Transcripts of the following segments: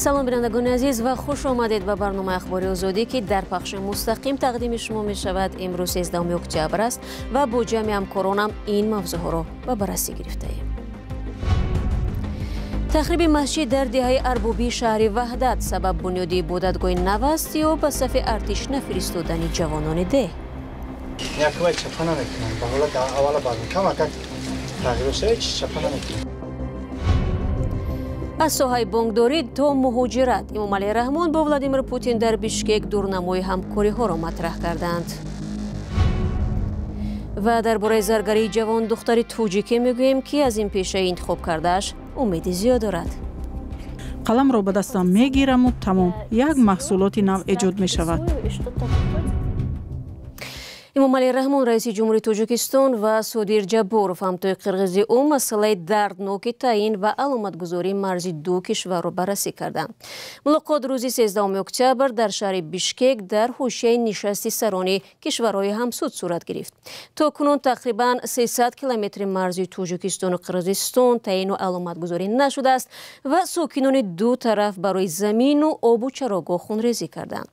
Салом, бинандагони азиз, ва хуш омадед ба барномаи Ахбори Озодӣ, ки дар пахши мустақим тақдими шумо мешавад. Имрӯз 13 октябр аст ва бо ҷамъи ҳамкоронам ин мавзӯъҳоро ба баррасӣ гирифтаем. Тахриби масҷид дар деҳаи Арбобии шаҳри Ваҳдат сабаб бунёди ибодатгоҳи нав аст ё ба сафи артиш нафиристодани ҷавонони деҳ? Яквай чапа намекунам, ба ҳолат аввала баъд камакак тағйир шава, ҳеч чапа намекунам. Аз соҳаи бонкдорӣ то муҳоҷират, Эмомалӣ Раҳмон бо Владимир Путин дар Бишкек дурнамои ҳамкориҳоро матраҳ карданд. Ва дар бораи заргарии ҷавон духтари тоҷике мегӯем, ки аз ин пешаи интихоб кардааш умеди зиёд дорад. Қаламро ба дастам мегираму тамом, як маҳсулоти нав эҷод мешавад. Эмомалӣ Раҳмон, раиси ҷумҳури Тоҷикистон, ва Содир Ҷабборов, ҳамтои қирғизи ӯ, масъалаи дардноки таъин ва аломатгузории марзи ду кишварро баррасӣ карданд. Мулоқот рӯзи 13 октябр дар шаҳри Бишкек дар ҳошияи нишасти сарони кишварҳои ҳамсуд сурат гирифт. То кунун тақрибан 300 километри марзи Тоҷикистону Қирғизистон таъину аломатгузорӣ нашудааст ва сокинони ду тараф барои замину обу чарогоҳ хунрезӣ карданд.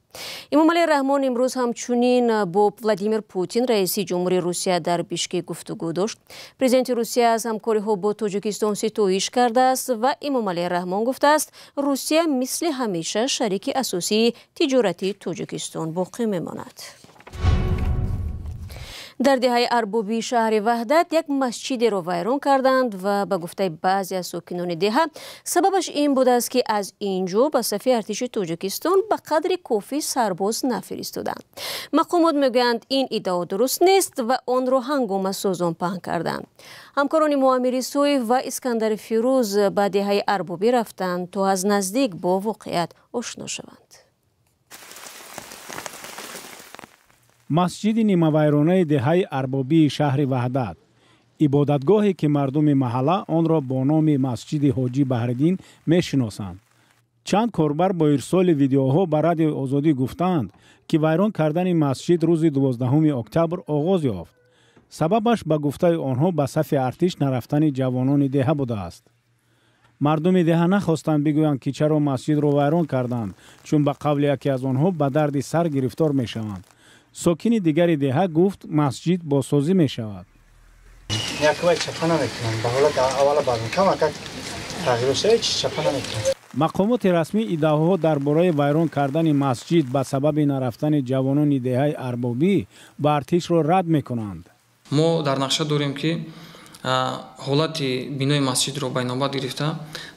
Эмомалӣ Раҳмон имрӯз ҳамчунин бо Владимир Путин, раиси ҷумҳури Русия, дар Бишкек гуфтугӯ дошт. Президенти Русия аз ҳамкориҳо бо Тоҷикистон ситоиш кардааст ва Эмомалӣ Раҳмон гуфтааст, Русия мисли ҳамеша шарики асосии тиҷоратии Тоҷикистон боқӣ мемонад. Дар деҳаи Арбобии шаҳри Ваҳдат як масҷидеро вайрон карданд ва ба гуфтаи баъзе аз сокинони деҳа сабабаш ин будааст, ки аз ин ҷо ба сафи артиши Тоҷикистон ба қадри кофӣ сарбоз нафиристоданд. Мақомот мегӯянд, ин иддао дуруст нест ва онро ҳангомасозон паҳн карданд. Ҳамкорони мо Амир Исоев ва Искандари Фирӯз ба деҳаи Арбобӣ рафтанд, то аз наздик бо воқеият ошно шаванд. Масҷиди нимавайронаи деҳаи Арбобии шаҳри Ваҳдат, ибодатгоҳе ки мардуми маҳалла онро бо номи масҷиди Ҳоҷӣ Баҳриддин мешиносанд. Чанд корбар бо ирсоли видеоҳо ба Радиои Озодӣ гуфтаанд, ки вайрон кардани масҷид рӯзи 12 октябр оғоз ёфт. Сабабаш, ба гуфтаи онҳо, ба сафи артиш нарафтани ҷавонони деҳа будааст. Мардуми деҳа нахостанд бигӯянд, ки чаро масҷидро вайрон карданд, чун ба қавли яке аз онҳо ба дарди сар гирифтор мешаванд. Сокини дигари деҳа гуфт, масҷид бозсозӣ мешавад. Яквай чапа намекунам, ба ҳолат аввала баъд камакак тағйир шава, ҳеч чапа намекунам. Мақомоти расмӣ иддаоҳо дар бораи вайрон кардани масҷид ба сабаби нарафтани ҷавонони деҳаи Арбобӣ ба артишро рад мекунанд. Мо дар нақша дорем, ки ҳолати бинои масҷидро ба инобат гирифта,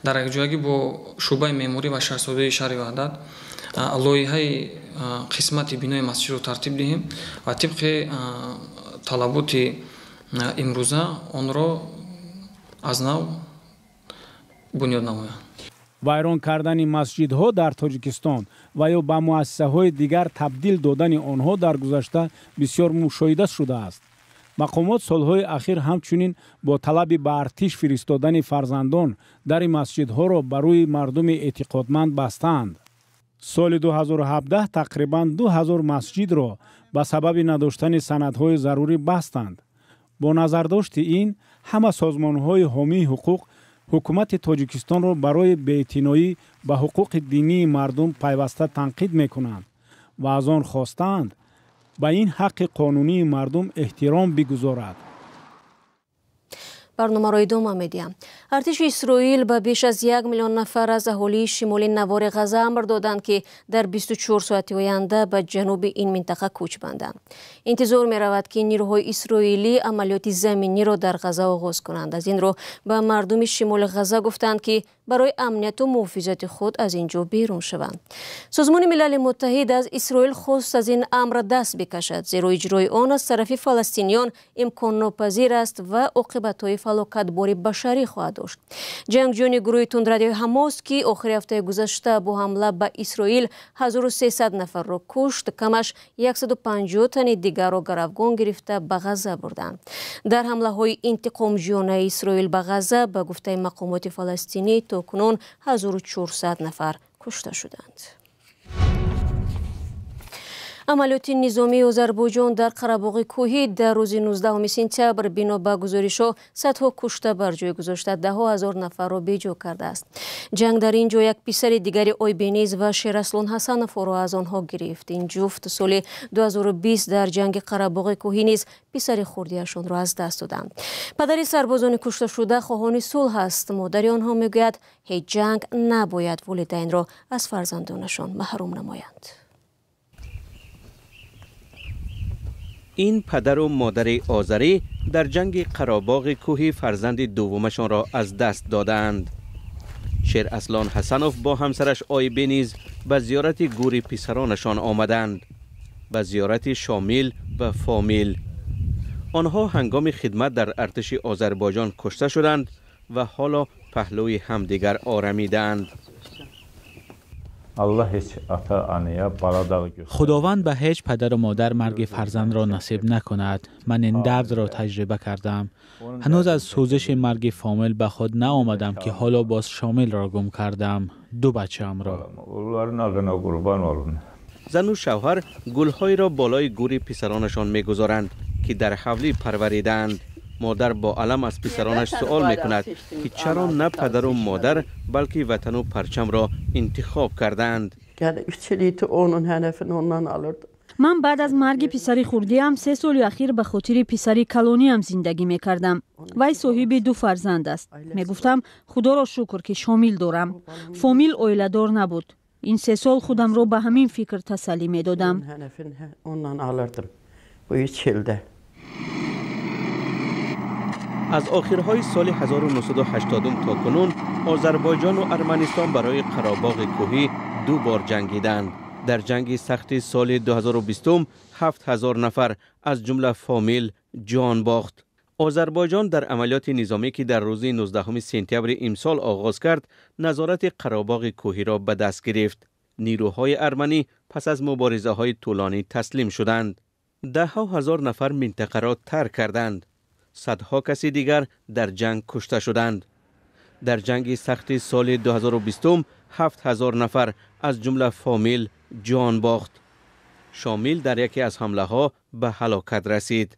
дар якҷоягӣ бо шӯъбаи меъморӣ ва шаҳрсозии шаҳри Ваҳдат лоиҳаи қисмати бинои масҷидро тартиб диҳем ва тибқи талаботи имрӯза онро аз нав бунёд намоянд. Вайрон кардани масҷидҳо дар Тоҷикистон ва ё ба муассисаҳои дигар табдил додани онҳо дар гузашта бисёр мушоҳида шудааст. Мақомот солҳои ахир ҳамчунин бо талаби ба артиш фиристодани фарзандон дари масҷидҳоро ба рӯи мардуми эътиқодманд бастаанд. Соли 2017 тақрибан 2000 масҷидро ба сабаби надоштани санадҳои зарурӣ бастанд. Бо назардошти ин, ҳама созмонҳои ҳомии ҳуқуқ ҳукумати Тоҷикистонро барои беэътиноӣ ба ҳуқуқи динии мардум пайваста танқид мекунанд ва аз он хостаанд, ба ин ҳаққи қонунии мардум эҳтиром бигузорад. Барномаро идома медиҳам. Артиши Исроил ба беш аз 1 миллион нафар аз аҳолии шимоли навори Ғаза амр доданд, ки дар 24 соати оянда ба ҷануби ин минтақа кӯч банданд. Интизор меравад, ки нирӯҳои исроилӣ амалиёти заминиро дар Ғаза оғоз кунанд. Аз ин рӯ ба мардуми шимоли Ғаза гуфтанд, ки барои амнияту муҳофизати худ аз ин ҷо берун шаванд. Созмони Милали Муттаҳид аз Исроил хост, аз ин амр даст бикашад, зеро иҷрои он аз тарафи фаластиниён имконнопазир аст ва оқибатҳои фалокатбори башарӣ хоҳад дошт. Ҷангҷӯёни гурӯҳи тундравии Ҳамос, ки охири ҳафтаи гузашта бо ҳамла ба Исроил 1300 нафарро кушт, камаш 150 тани дигарро гаравгон гирифта ба Ғаза бурданд. Дар ҳамлаҳои интиқомҷӯёнаи Исроил ба Ғаза, ба гуфтаи мақомоти фаластинӣ, то кунун 1400 нафар кушта шуданд. Амалиёти низомии Озарбойҷон дар Қарабоғи кӯҳӣ дар рӯзи 19 сентябр бино ба гузоришҳо садҳо кушта бар ҷой гузошта, даҳҳо ҳазор нафарро беҷо кардааст. Ҷанг дар ин ҷо як писари дигари Ойбениз ва Шераслон Ҳасановро аз онҳо гирифт. Ин ҷуфт соли 2020 дар ҷанги Қарабоғи кӯҳӣ низ писари хурдиашонро аз даст доданд. Падари сарбозони кушташуда хоҳони сулҳ аст. Модари онҳо мегӯяд, ҳеҷ ҷанг набояд волидайнро аз фарзандонашон маҳрум намоянд. Ин падару модари озарӣ дар ҷанги Қарабоғи кӯҳӣ фарзанди дуввумашонро аз даст додаанд. Шераслон Ҳасанов бо ҳамсараш Ойбениз ба зиёрати гӯри писаронашон омаданд, ба зиёрати Шомил ва Фомил. Онҳо ҳангоми хидмат дар артиши Озарбойҷон кушта шуданд ва ҳоло паҳлӯи ҳамдигар орамидаанд. Худованд ба ҳеҷ падару модар марги фарзандро насиб накунад. Ман ин дардро таҷриба кардам. Ҳанӯз аз сӯзиши марги Фомил ба худ наомадам, ки ҳоло боз Шомилро гум кардам, ду бачаамро. Зану шавҳар гулҳоеро болои гӯри писаронашон мегузоранд, ки дар ҳавлӣ парваридаанд. Модар бо алам аз писаронаш суол мекунад, ки чаро на падару модар, балки ватану парчамро интихоб кардаанд. Ман баъд аз марги писари хурдиам 3 соли ахир ба хотири писари калониам зиндагӣ мекардам. Вай соҳиби 2 фарзанд аст. Мегуфтам, худоро шукр, ки Шомил дорам. Фомил оиладор набуд. Ин 3 сол худамро ба ҳамин фикр тасаллӣ медодам. Аз охирҳои соли 1980 то кунун Озарбойҷону Арманистон барои Қарабоғи кӯҳӣ 2 бор ҷангиданд. Дар ҷанги сахти соли 2020 7000 нафар аз ҷумла Фомил ҷон бохт. Озарбойҷон дар амалиёти низомӣ, ки дар рӯзи 19 сентябри имсол оғоз кард, назорати Қарабоғи кӯҳиро ба даст гирифт. Нирӯҳои арманӣ пас аз муборизаҳои тӯлонӣ таслим шуданд. Даҳҳо ҳазор нафар минтақаро тарк карданд. Садҳо каси дигар дар ҷанг кушта шуданд. Дар ҷанги сахти соли 2020 7000 нафар аз ҷумла Фомил ҷон бохт. Шомил дар яке аз ҳамлаҳо ба ҳалокат расид.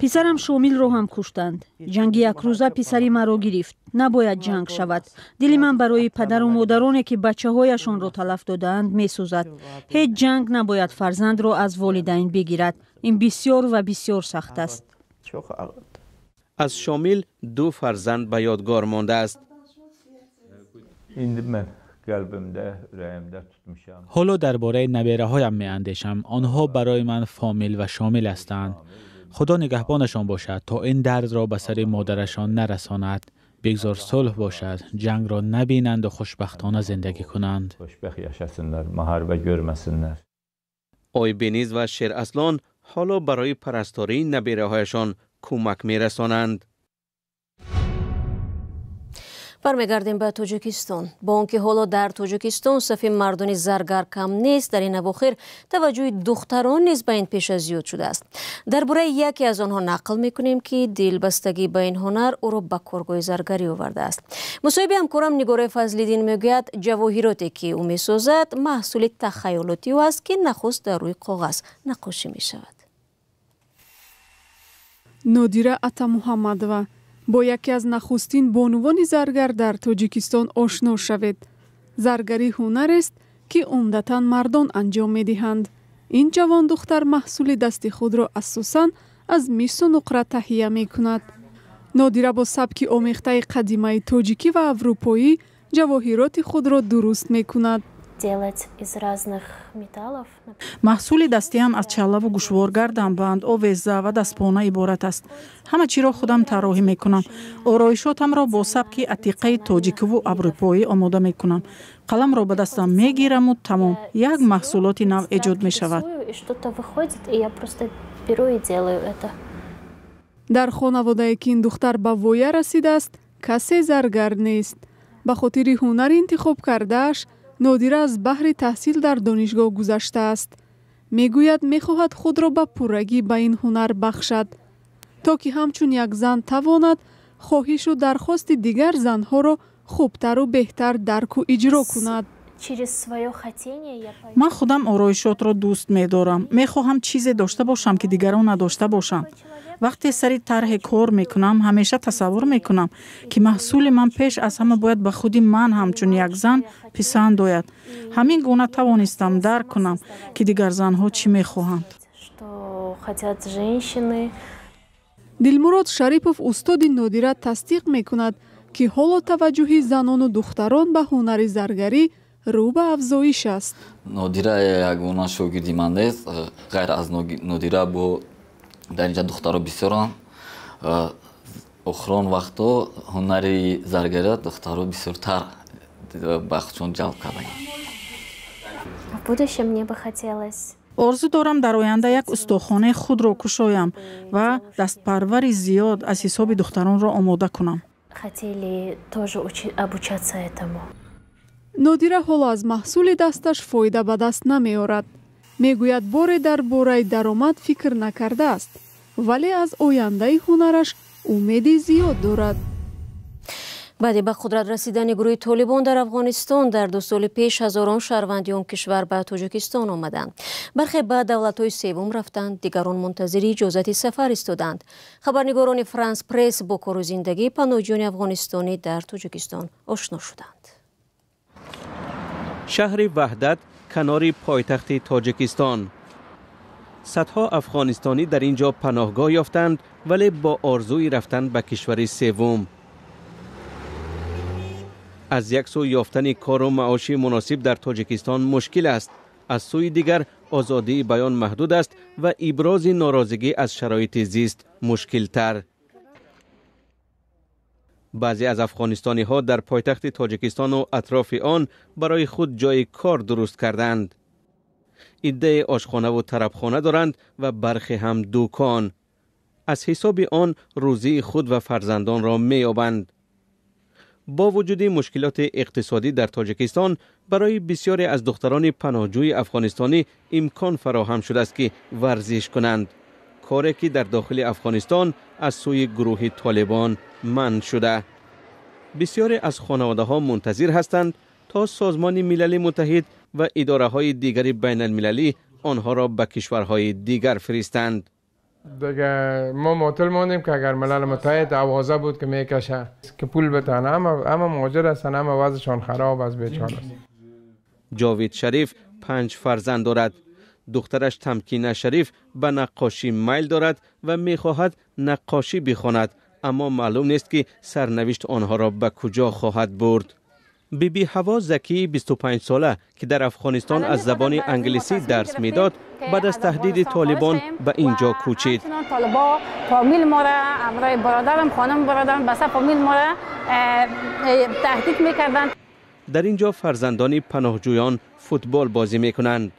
Писарам Шомилро ҳам куштанд. Ҷанги якрӯза писари маро гирифт. Набояд ҷанг шавад. Дили ман барои падару модароне, ки бачаҳояшонро талаф додаанд, месӯзад. Ҳеҷ ҷанг набояд фарзандро аз волидайн бигирад. Ин бисёр ва бисёр сахт аст. Аз Шомил 2 фарзанд ба ёдгор мондааст. Ҳоло дар бораи набераҳоям меандешам. Онҳо барои ман Фомил ва Шомил ҳастанд. Худо нигаҳбонашон бошад, то ин дардро ба сари модарашон нарасонад. Бигзор сулҳ бошад, ҷангро набинанду хушбахтона зиндагӣ кунанд. Ойбениз ва Шераслон ҳоло барои парастории набераҳояшон кӯмак мерасонанд. Бармегардем ба Тоҷикистон. Бо он ки ҳоло дар Тоҷикистон сафи мардони заргар кам нест, дар ин авохир таваҷҷӯҳи духтарон низ ба ин пеша зиёд шудааст. Дар бораи яке аз онҳо нақл мекунем, ки дилбастагӣ ба ин ҳунар ӯро ба коргоҳи заргарӣ овардааст. Мусоҳиби ҳамкорам Нигораи Фазлиддин мегӯяд, ҷавоҳироте, ки ӯ месозад, маҳсули тахайюлоти ӯ аст, ки нахуст дар рӯи коғаз наққошӣ мешавад. Нодира Атамуҳаммадова бо яке аз нахустин бонувони заргар дар Тоҷикистон ошно шавед. Заргарӣ ҳунарест, ки умдатан мардон анҷом медиҳанд. Ин ҷавондухтар маҳсули дасти худро асосан аз мису нуқра таҳия мекунад. Нодира бо сабки омехтаи қадимаи тоҷикӣ ва аврупоӣ ҷавоҳироти худро дуруст мекунад. Маҳсули дастиам аз чаллаву гӯшвор, гарданбанд, овеза ва дастпона иборат аст. Ҳама чиро худам тарроҳӣ мекунам. Ороишотамро бо сабки атиқаи тоҷикиву аврупоӣ омода мекунам. Қаламро ба дастам мегираму тамом, як маҳсулоти нав эҷод мешавад. Дар хонаводае, ки ин духтар ба воя расидааст, касе заргар нест. Ба хотири ҳунари интихоб кардааш Нодира аз баҳри таҳсил дар донишгоҳ гузаштааст. Мегӯяд, мехоҳад худро ба пуррагӣ ба ин ҳунар бахшад, то ки ҳамчун як зан тавонад хоҳишу дархости дигар занҳоро хубтару беҳтар дарку иҷро кунад. Ман худам ороишотро дӯст медорам. Мехоҳам чизе дошта бошам, ки дигарон надошта бошанд. Вақте сари тарҳе кор мекунам, ҳамеша тасаввур мекунам, ки маҳсули ман пеш аз ҳама бояд ба худи ман ҳамчун як зан писанд ояд. Ҳамин гуна тавонистам дарк кунам, ки дигар занҳо чӣ мехоҳанд. Дилмурод Шарипов, устоди Нодира, тасдиқ мекунад, ки ҳоло таваҷҷӯҳи занону духтарон ба ҳунари заргарӣ рӯ ба афзоиш аст. Нодира ягона шогирди ман нест. Ғайр аз Нодира бо дар инҷа духтаро бисёранд. Охирон вақто ҳунари заргариро духтаро бисёртар ба худшон ҷалб карданд. В будущем мне бы хотелось Орзу дорам дар оянда як устохонаи худро кушоям ва дастпарвари зиёд аз ҳисоби духтаронро омода кунам. Хотели тоже обучаться этому. Нодира ҳоло аз маҳсули дасташ фоида ба даст намеорад. Мегӯяд, боре дар бораи даромад фикр накардааст, вале аз ояндаи ҳунараш умеди зиёд дорад. Баъди ба қудрат расидани гурӯҳи Толибон дар Афғонистон дар 2 соли пеш, ҳазорон шаҳрванди он кишвар ба Тоҷикистон омаданд. Бархе ба давлатҳои севум рафтанд, дигарон мунтазири иҷозати сафар истоданд. Хабарнигорони Франс Пресс бо кору зиндагии паноҳҷӯёни афғонистонӣ дар Тоҷикистон ошно шуданд. Шаҳри Ваҳдат, канори пойтахти Тоҷикистон. Садҳо афғонистонӣ дар ин ҷо паноҳгоҳ ёфтанд, вале бо орзуи рафтан ба кишвари севум. Аз як сӯ ёфтани кору маоши муносиб дар Тоҷикистон мушкил аст, аз сӯи дигар озодии баён маҳдуд аст ва ибрози норозигӣ аз шароити зист мушкилтар. Баъзе аз афғонистониҳо дар пойтахти Тоҷикистону атрофи он барои худ ҷои кор дуруст карданд. Иддае ошхонаву тарабхона доранд ва бархе ҳам дукон. Аз ҳисоби он рӯзии худ ва фарзандонро меёбанд. Бо вуҷуди мушкилоти иқтисодӣ дар Тоҷикистон, барои бисёре аз духтарони паноҳҷӯи афғонистонӣ имкон фароҳам шудааст, ки варзиш кунанд, коре ки дар дохили Афғонистон аз сӯи гурӯҳи Толибон манъ шуда. Бисёре аз хонаводаҳо мунтазир ҳастанд, то Созмони Милали Муттаҳид ва идораҳои дигари байналмилалӣ онҳоро ба кишварҳои дигар фиристанд. دیگه ما معطل ماندیم که اگر ملل متحد آوازه بود که میکشه که پول بتن. اما مهاجر هستن، اما وضعشان خراب است، بیچاره است. جاوید شریف پنج فرزند دارد. دخترش تمکینه شریف به نقاشی میل دارد و میخواهد نقاشی بخواند، اما معلوم نیست که سرنوشت آنها را به کجا خواهد برد. بیبی بی هوا زکی، 25 ساله، که در افغانستان از زبان انگلیسی درس میداد، بعد از تهدید طالبان به اینجا کوچید. طالبا فامیل ما را، همراه برادرم، خانم برادرم، بسه فامیل ما را تهدید میکردند. در اینجا فرزندان پناهجویان فوتبال بازی میکنند.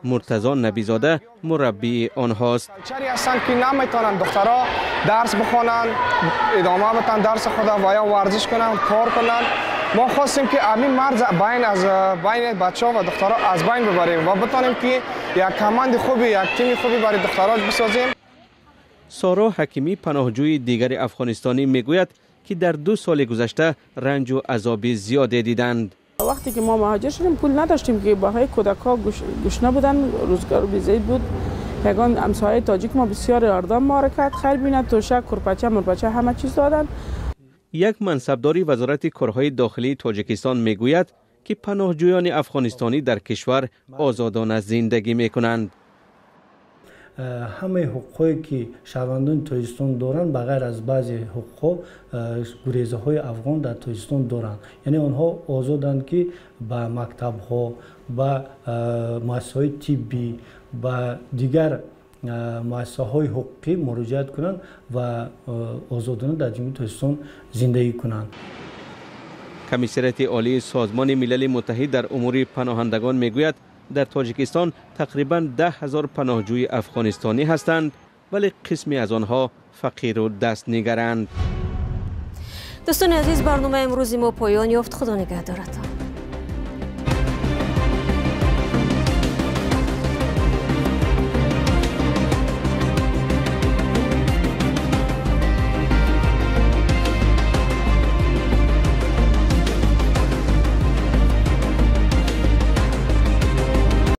مرتضی نبیزاده مربی آنهاست. چری هستند که نمیتونن دخترها درس بخوانند، ادامه بدن درس خود و یا ورزش کنند، کار کنند. ما خواستیم که همین مرز بین از بین بچه ها و دخترها از بین ببریم و بتانیم که یک command خوبی، یک تیم خوبی برای دخترها بسازیم. سارا حکیمی، پناهجوی دیگر افغانستانی، میگوید که در 2 سال گذشته رنج و عذاب زیادی دیدند. وقتی که ما مهاجر شدیم پول نداشتیم که برای کودک ها گشنه بودن، روزگار بیزی بود. یگان همسایه تاجیک ما بسیار یاردم ما را کرد، خیر بیند، توشک، کرپچه مرپچه، همه چیز دادن. یک منصبداری وزارت کارهای داخلی تاجیکستان میگوید که پناهجویان افغانستانی در کشور آزادانه زندگی میکنند. Ҳамаи ҳуқуқҳое ки шаҳрвандони Тоҷикистон доранд, ба ғайр аз баъзе ҳуқуқҳо, гурезаҳои афғон дар Тоҷикистон доранд. Яъне онҳо озоданд, ки ба мактабҳо, ба муассисаҳои тиббӣ, ба дигар муассисаҳои ҳуқуқӣ муроҷиат кунанд ва озодона дар Ҷумҳурии Тоҷикистон зиндагӣ кунанд. Комиссариати олии Созмони Милали Муттаҳид дар умури паноҳандагон мегӯяд, дар Тоҷикистон тақрибан 10 000 паноҳҷӯи афғонистонӣ ҳастанд, вале қисме аз онҳо фақиру дастнигаранд. Дӯстони азиз, барномаи имрӯзи мо поён ёфт. Худо нигаҳдоратон.